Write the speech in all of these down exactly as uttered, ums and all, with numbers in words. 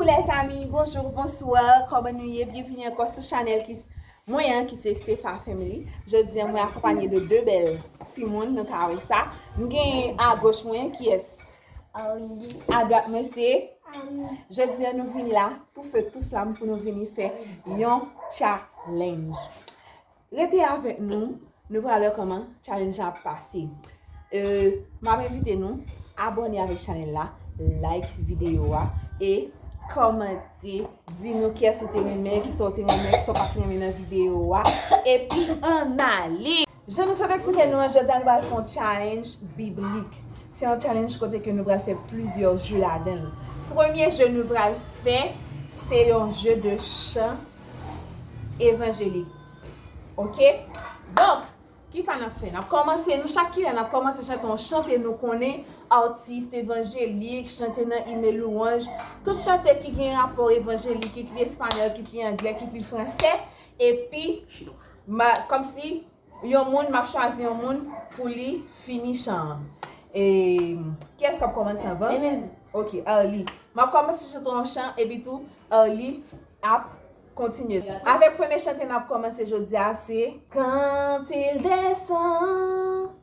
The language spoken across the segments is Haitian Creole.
Lèzanmi, bonjou, bonswa, kòman nou ye? Byenvini ankò sou chanèl ki, mwen an, ki se Stefa Family. Jodi a, mwen akonpanye de de bèl timoun, nou ka wè sa. M gen agoch mwen, kiyès? Arly. Adwat mwen se Annie. Jodi a, nou vin la, tou fe, tou flam, pou nou vini fè yon challenge. Rete avèk nou, nou pral wè kòman challenge la ap pase. E, m ap envite nou abòne avèk chanèl la, like videyo a, e kòmante, di nou kiyès ou te renmen, kisa w te renmen, kisa w pa t renmen nan videyo a, epi ann ale. Jan nou sot eksplike nou an, jodi a nou pral fè yon challenge biblik. Se yon challenge kote ke nou pral fè plizyè je ladan l. Premye je nou pral fè, se yon je de chan evanjelik. Oke? Donk, kisa n ap fè? N ap kòmanse, nou chak kilè n ap kòmanse chante yon chante nou konnen, atis evanjelik, chante nan imn louwanj, tout chante ki gen rapò evanjelik, kit li espanyòl, kit li anglè, kit li fransè, epi ma, kòmsi yon moun, m ap chwazi yon moun pou li fini chan an. E, kiyès k ap kòmanse anvan? Mwen menm. Oke, Arly. M ap kòmanse chante yon chan, epi tou, Arly ap kontinye. Avèk premye chante n ap kòmanse jodi a, se Quand il descend,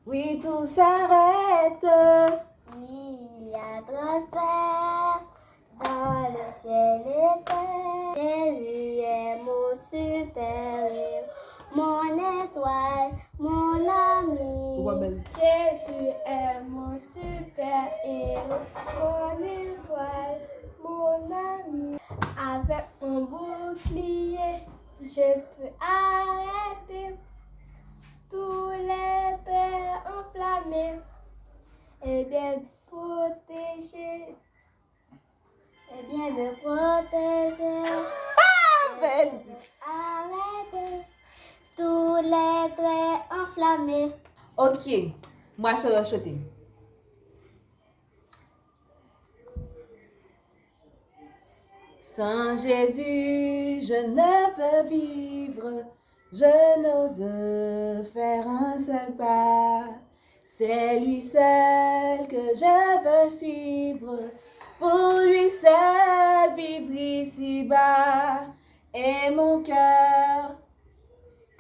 oui, tout s'arrête. Il y a transfert dans le ciel éternel. Jésus est mon super-héros, mon étoile, mon ami. Ou pa bèl. Jésus est mon super-héros, mon étoile, mon ami. Avec mon bouclier, je peux arrêter tous les traits enflammés. Eh bien, protégé. Eh bien, me protéger. Bèl di. Arrêter tous les traits enflammés. Ok, mwen chante, chante. Sans Jésus, je ne peux vivre. Je n'ose faire un seul pas. C'est lui seul que je veux suivre. Pour lui seul vivre ici-bas. Et mon cœur.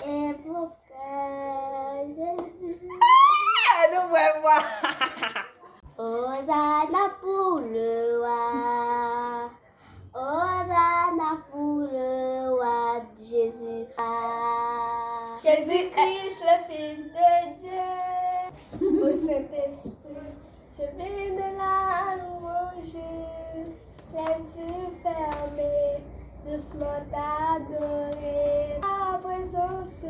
Et mon cœur, Jésus. Ah, nou wè mwen. Hosanna pour le roi. Hosanna pour le roi Jésus. Ah. Jésus-Christ, le Fils de Dieu. Ô Saint-Esprit, je viens de la louange, les yeux fermés, doucement t'adorer. Ta présence,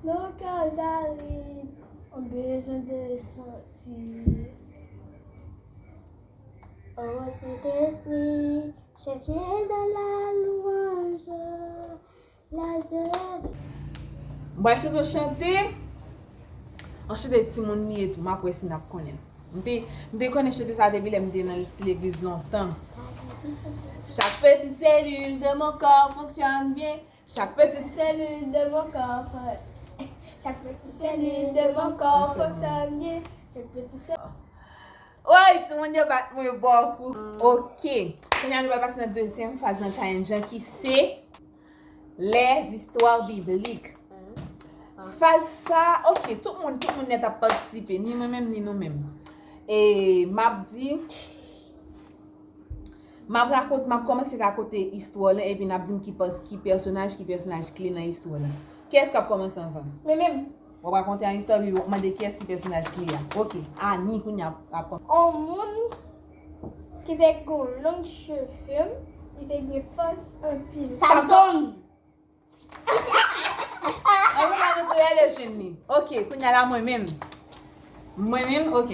nos cœurs arides ont besoin de sentir. Ô Saint-Esprit, je viens dans la louange, les yeux. M pral chante yon chante, yon chante timoun li ye tou, m ap wè si n ap konnen l. M te, m te konnen chante sa depi lè m te nan ti legliz lontan. Chaque petite cellule de mon corps fonctionne bien. Chaque petite cellule de mon corps, chaque petite cellule de mon corps fonctionne bien. Chaque petite cellule. Woy, timoun yo bat mwen bòkou. Ok. Kounye a nou pral pase nan dezyèm faz nan challenge an ki se les histoires bibliques. Faz sa, ok, tout moun, tout moun nèt ap patisipe, ni mwen menm, ni nou menm. E m ap di, m ap rakonte, m ap kòmanse rakonte istwa lan, epi n ap di m ki pès-, ki pèsonaj, ki pèsonaj kle nan istwa lan. Kiyès k ap kòmanse anvan? Mwen menm. W ap rakonte yon istwa, epi w ap mande kiyès ki pèsonaj kle a. Ok, Annie, kounye a ap, ap kòmanse. On moun ki te gen long cheve, li te gen fòs anpil. Samson! An nou pa nou tou rele jwenn li. Ok, kounye a la mwen menm. Mwen menm, ok.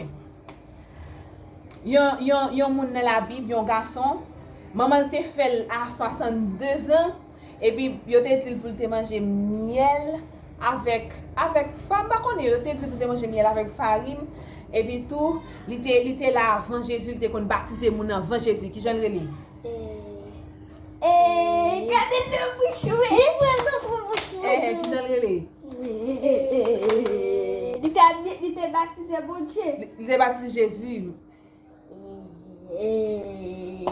Yon, yon, yon moun nan Labib, yon gason, manman l te fè l a swasanndezan, epi yo te di l pou l te manje myèl avèk, avèk fa-, m pa konnen, yo te di l pou l te manje myèl avèk farin, epi tou, li te, li te la avan Jezi, li te konn batize moun anvan Jezi. Kijan l rele? E, e, gade nan bouch ou, e. Li pran nan fon bouch ou. Eh, kijan l rele? E, li te, li te batize Bondye. Li, li te batize Jezi. E, e,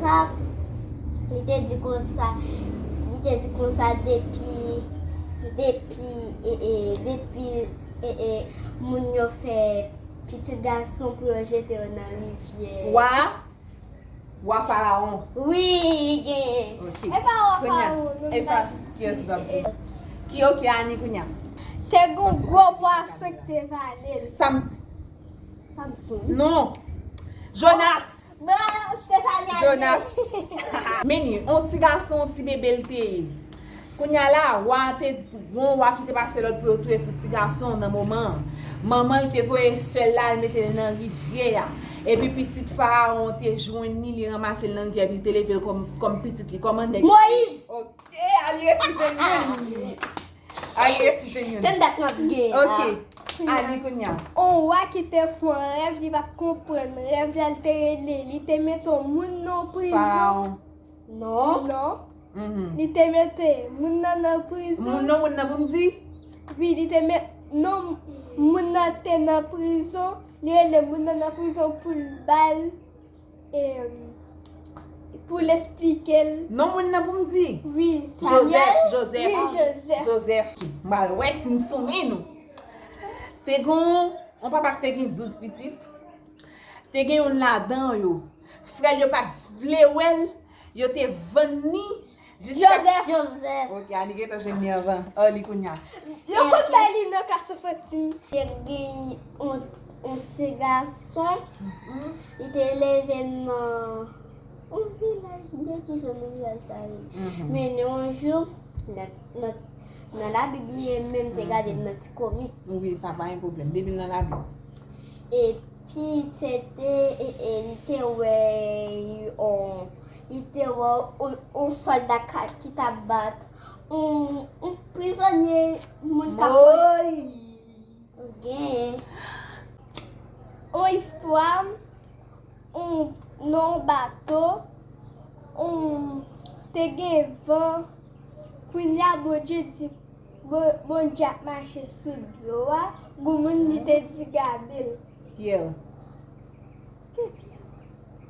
sa, li te di konsa, li te di konsa depi, depi, e, e, depi, e, e, moun yo fè pitit gason pou yo jete yo nan rivyè. Wa? Wa Farawon. Wi, genyen. Ok. E pa wa Farawon, non, e pa kiyès w ap di? Ki, ok, Ani kounya. Te gon gwo pwason ki te vale l. Sam- Samson. Non. Jonas. Bon, Stefania. Jonas. Meni, on ti gason, on ti bebe l te ye. Kounya la, wa te, gon wa ki te pase lòd pou yo touye tout ti gason nan moman an. Manman l te voye sè l la al mete l nan rivyè a. Epi pitit Farawon te jwenn li, li ranmase l nan rivyè, epi l te leve l kòm, kòm pitit li, kòman nèg sa ye? Moyiz. Ok, Ani resi jwenn youn. Ani resi jwenn youn. Tann dat m ap gen. Ok. Ani kounya. On wa ki te fè on rèv, li pa t konprann rèv la, li te rele, li te mete on moun nan prizon. Farawon. Non. Non. Mhm. Li te mete moun nan nan prizon. Moun nan, moun nan pou m di? Wi, li te met non moun nan te nan prizon, li rele moun nan nan prizon pou l ba l, em, pou l esplike l. Non moun nan pou m di? Wi. Joseph, Samuel? Joseph. Wi, Joseph. Joseph. M al wè si n soumen nou. Te gon on papa ki te gen douz pitit. Te gen youn ladan yo. Frè l yo pa t vle wè l. Yo te vann li jiska Joseph. Joseph. Ok, Ani gentan jwenn li anvan. Oh, li kounya. Yo konn bay li nan Kasofotin. Te gen yon, yon ti gason. Mhm. Li te leve nan yon vilaj, m te ki jan nan vilaj sa ye. Mhm. Men yon jou, nan, nan, nan Labib li ye, men m te gade l nan ti komik. Wi, sa pa yon pwoblèm. Depi l nan Labib. Epi se te, e, e, li te wè yon, li te wè yon, yon sòlda ka, ki t ap bat yon, yon prizonye moun k ap Moy! Gen yon istwa, yon, nan yon bato, yon, te gen van. Kounye a, Bondye di, Bon-, Bondye ap mache sou dlo a, gon moun li te di gade l. Pyè. Èske Pyè?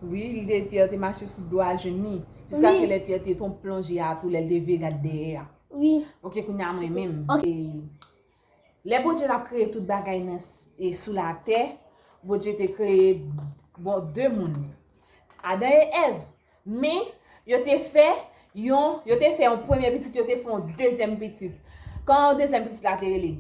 Wi, li te, Pyè te mache sou dlo a al jwenn li. Jiskaske lè Pyè te tonbe plonje a tou, lè l te vire gad dèyè a. Wi. Ok, kounye a mwen menm. Ok. E, lè Bondye t ap kreye tout bagay nan s-, e sou latè, Bondye te kreye, bon, de moun. Adan e Èv. Men, yo te fè yon, yo te fè yon premye pitit, yo te fè yon dezyèm pitit. Kòman dezyèm pitit la te rele?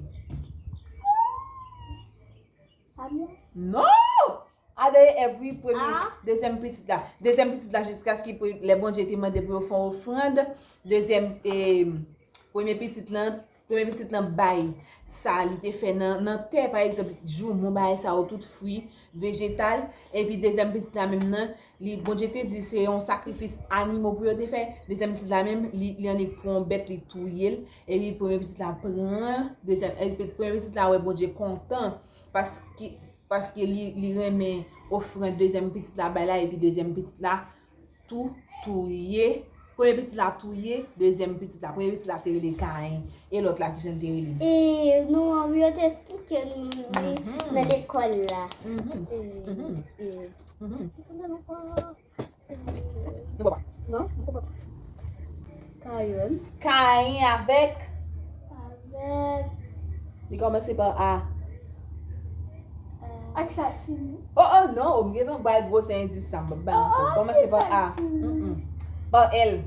Samuel? Non! Adan e Èv, wi, premye, dezyèm pitit la. Dezyèm pitit la, jiskaske pre-, lè Bondye te mande pou yo fè yon ofrann, dezyèm, e, premye pitit lan, Premye pitit lan bay sa li te fè nan, nan tè, pa egzanp, joumon, bagay sa yo, tout fwi, vejetal. Epi dezyèm pitit la menm nan, li, Bondye te di se yon sakrifis animo pou yo te fè. Dezyèm pitit la menm, li, li annik pran yon bèt, li touye l. Epi premye pitit la pran, dezyèm, epi premye pitit la wè Bondye kontan. Paske, paske li, li renmen ofrann dezyèm pitit la bay la, epi dezyèm pitit la tou touye. Premye pitit la touye dezyèm pitit la. Premye pitit la te rele Kayen. E lòt la, kijan l te rele? E nou, yo te esplike nou li nan lekòl la. Mhm. E, mhm. E, mhm. Nou pa pa. Non, nou pa pa. Kayen. Kayen avèk. Avèk. Li kòmanse pa A. Ak sa l fini. Oh, oh, non, oh, m gentan bay gwo se endis sa, m pa bay ankò. Kòmanse pa A. Mm-mm. Pa L.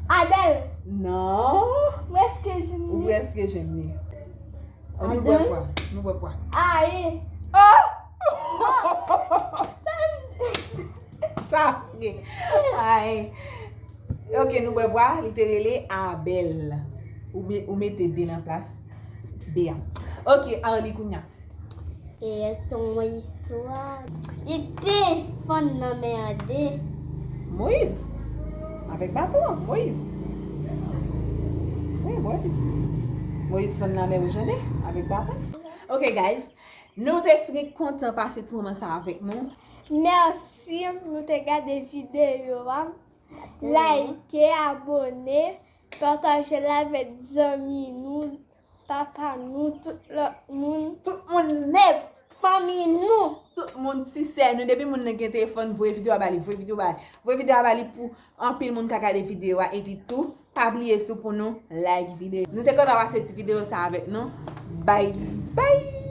Adèl. Non. Ou prèske jwenn li. Ou prèske jwenn li. Oh, nou bwè pwa. Nou bwè pwa. Aye. Oh! Sa vre. Aye. Ok, nou bwè pwa, li te rele Abèl. Ou, me- ou mete de nan plas B a. Ok, Arly kounya. E se yon istwa. Li te fann nan men an de. Moyiz. Avèk baton an, Moyiz. Wi, Moyiz. Moyiz fann nan men Wouj Anne avèk baton. Ok, guys. Nou te fenk kontan pase ti moman sa avèk nou. Mèsi pou nou te gade videyo a. Like, abòne, pataje l avèk zanmi nou, papa nou, tout lòt moun. Tout moun nèt. Fanmi nou. Tout moun, ti sè nou. Depi moun nan gen telefòn, voye videyo a ba li, voye videyo a ba li. Voye videyo a ba li pou anpil moun ka gade videyo a. Epi tou, pa bliye tou pou nou like videyo. Nou te kontan pase ti videyo sa avèk nou. Bye bye.